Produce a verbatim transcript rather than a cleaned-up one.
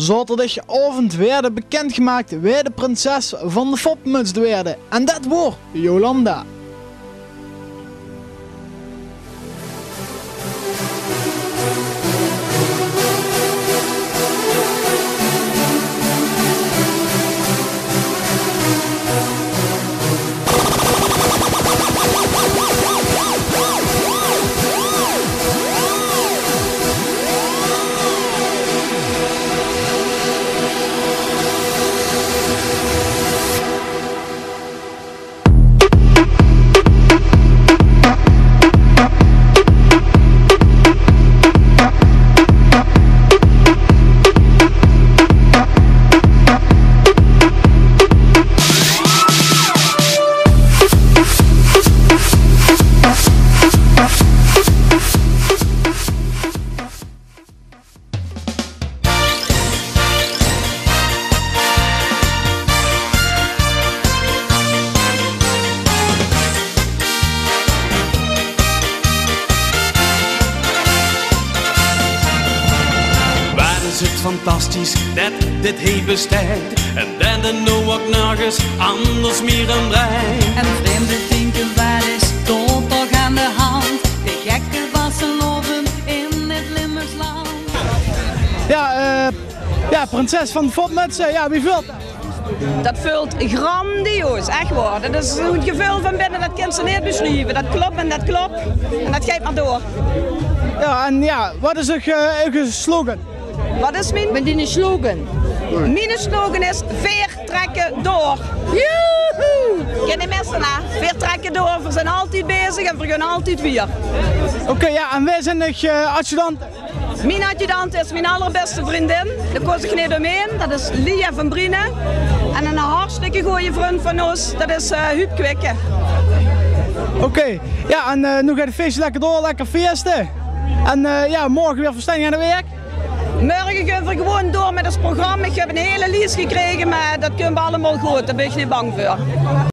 Zaoterdigaovend woort bekindgemaak wae de prinses van de Fopmuts woort. En det woor Jolanda. Waat is 't fantastisch det dit hie besteit. En det d'r noe ouch nörges anders mieër in dreit. En vreemde vinke, waat is dao toch aan de hand? De gekke vastelaovend in 't Limburgs land. Jao, eh, jao, prinses van de Fopmutse. Jao, wie veult det? Det veult grandioos, ech waor. Det is zoe'n geveul van binne, det kins se neet besjrieve. Det klop en det klop. En det geit mer door. Jao, en jao, waat is eur, eh, eur slogan? Waat is mien? Mien slogan. Mien slogan is: veer trèkke door. Joehoe! Kins se neet misse, hè? Veer trèkke door, veer zeen altied bezig en veer gaon altied wiejer. Oké, jao, en wae zeen de, eh, adjudante? Mien adjudante is mien allerbèste vrundin. Dao kós ich neet ómhaer. Det is Lia van Brienen. En eine hartstikke gooje vrund van ós, det is, eh, Huub Kwikke. Oké, jao, en, eh, noe geit 't fieësje lekker door, lekker fieëste. En, eh, jao, morge weer verstenjig aan de werk. Morge gaon veer gewoon door mit ós programma. Ich höb ein hele lies gekrege, mer det kump allemaol good. Dao bön ich neet bang veur.